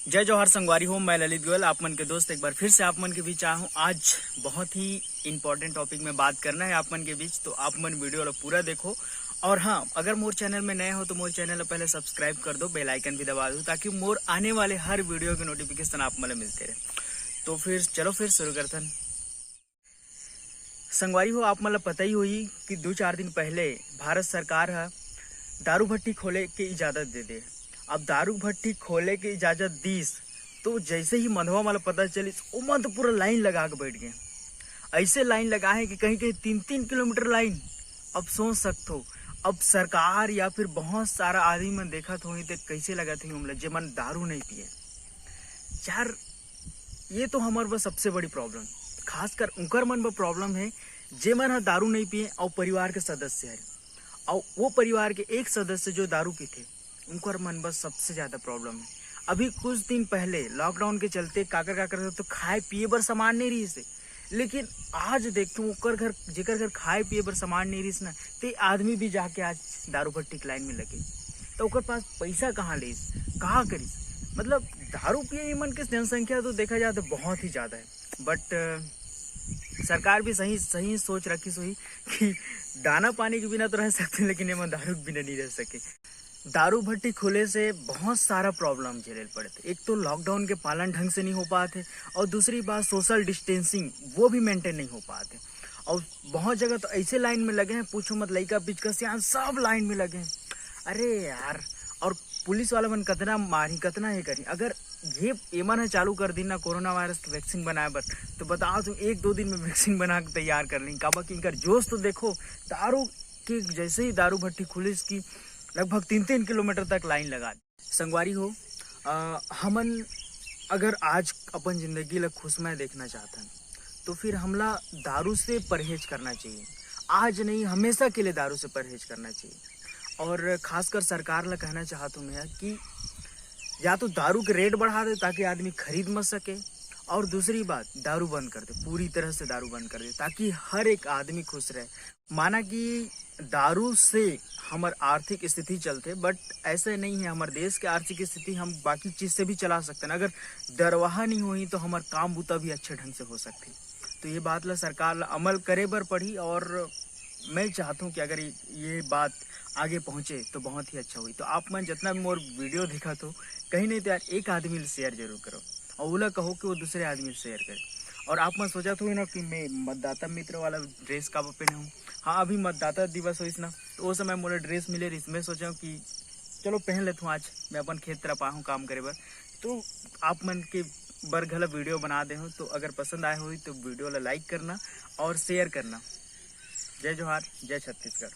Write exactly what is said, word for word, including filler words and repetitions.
जय जोहार संगवारी हो, मैं ललित गोयल, आप मन के दोस्त। एक बार फिर से आप मन के बीच आया हूँ। आज बहुत ही इंपॉर्टेंट टॉपिक में बात करना है आप मन के बीच, तो आप मन वीडियो ला पूरा देखो। और हाँ, अगर मोर चैनल में नए हो तो मोर चैनल ला पहले सब्सक्राइब कर दो, बेल आइकन भी दबा दो, ताकि मोर आने वाले हर वीडियो के नोटिफिकेशन आप मन ला मिलते रहे। तो फिर चलो, फिर शुरू करथन। संगवारी हो, आप मन ला पता ही होही कि दो चार दिन पहले भारत सरकार ह दारू भट्टी खोले के इजाजत दे दे। अब दारू भट्टी खोले के इजाजत दीस, तो जैसे ही मंदवा मन ला पता चलिस, ओमन तो पूरा लाइन लगा के बैठ गए। ऐसे लाइन लगा है कि कहीं कहीं तीन तीन किलोमीटर लाइन। अब सोच सकथो, अब सरकार या फिर बहुत सारा आदमी मन देखत होही, ते कैसे लगत होही ओमला, जेमन दारू नहीं पिए। यार, ये तो हमर बर सबसे बड़ी प्रॉब्लम, खासकर उनकर मन बर प्रॉब्लम है, जेमन ह दारू नहीं पिए और परिवार के सदस्य है, और वो परिवार के एक सदस्य जो दारू पीथे, उनकर मन बर सबसे ज्यादा प्रॉब्लम है। अभी कुछ दिन पहले लॉकडाउन के चलते काकर काकर तो खाए पिए बर सामान नहीं रहिस हे, लेकिन आज देखथों ओकर घर, जेकर घर खाए पिए बर सामान नहीं रहिस ना, ते आदमी भी जाके आज दारू भट्टी के लाइन में लगे। तो ओकर पास पैसा कहाँ लेस, कहाँ करिस? मतलब, दारू पिए मन के जनसंख्या तो देखा जाए तो बहुत ही ज्यादा है, बट सरकार भी सही सही सोच रखिस होही कि दाना पानी के बिना तो रह सकते, लेकिन एमन दारू के बिना नहीं रह सके। दारू भट्टी खुले से बहुत सारा प्रॉब्लम झेले ल पड़थे। एक तो लॉकडाउन के पालन ढंग से नहीं हो पात हे, और दूसरी बात, सोशल डिस्टेंसिंग वो भी मेंटेन नहीं हो पात हे। और बहुत जगह तो ऐसे लाइन में लगे हैं, पूछो मत, लइका पिचका सियान सब लाइन में लगे हैं। अरे यार, और पुलिस वाला मन कतना मारी, कतना ये करी। अगर ये एमन ह चालू कर दिन ना कोरोना वायरस के वैक्सीन बनाए बर, तो बताओ तुम, एक दो दिन में वैक्सीन बना के तैयार कर लें। काबर कि इनकर जोश तो देखो, दारू कि जैसे ही दारू भट्टी खुलिस कि लगभग तीन तीन किलोमीटर तक लाइन लगा दी। संगवारी हो, अ, हमन अगर आज अपन जिंदगी ला खुशमय देखना चाहत हन, तो फिर हमला दारू से परहेज करना चाहिए। आज नहीं, हमेशा के लिए दारू से परहेज करना चाहिए। और खासकर सरकार ला कहना चाहत हूँ मैं कि या तो दारू के रेट बढ़ा दे, ताकि आदमी खरीद मत सके, और दूसरी बात, दारू बंद कर दे, पूरी तरह से दारू बंद कर दे, ताकि हर एक आदमी खुश रहे। माना कि दारू से हमर आर्थिक स्थिति चलथे, बट ऐसे नहीं है। हमर देश के आर्थिक स्थिति हम बाकी चीज से भी चला सकते हैं। अगर दरवाहा नहीं होही, तो हमर काम बुता भी अच्छे ढंग से हो सकथे। तो ये बात ला सरकार ला अमल करे बर पड़ही, और मैं चाहता हूँ कि अगर ये, ये बात आगे पहुँचे, तो बहुत ही अच्छा होही। तो आप मन जितना भी मोर वीडियो देखत हो, कहीं नहीं तो यार, एक आदमी ला शेयर जरूर करो, और ओला कहो कि वो दूसरे आदमी ला शेयर करे। और आप मन सोचत हो ना कि मैं मतदाता मित्र वाला ड्रेस काबर पहने हूँ। हाँ, अभी मतदाता दिवस होइस ना, तो वो समय मोला ड्रेस मिले रहिस, मैं सोचा हूँ कि चलो, पहन लेता हूँ, आज मैं अपन खेत तरफ आया हूँ काम करे बर। तो आप मन के बर घला वीडियो बना दे हूँ, तो अगर पसंद आए होही तो वीडियो ला लाइक करना और शेयर करना। जय जोहार, जय छत्तीसगढ़।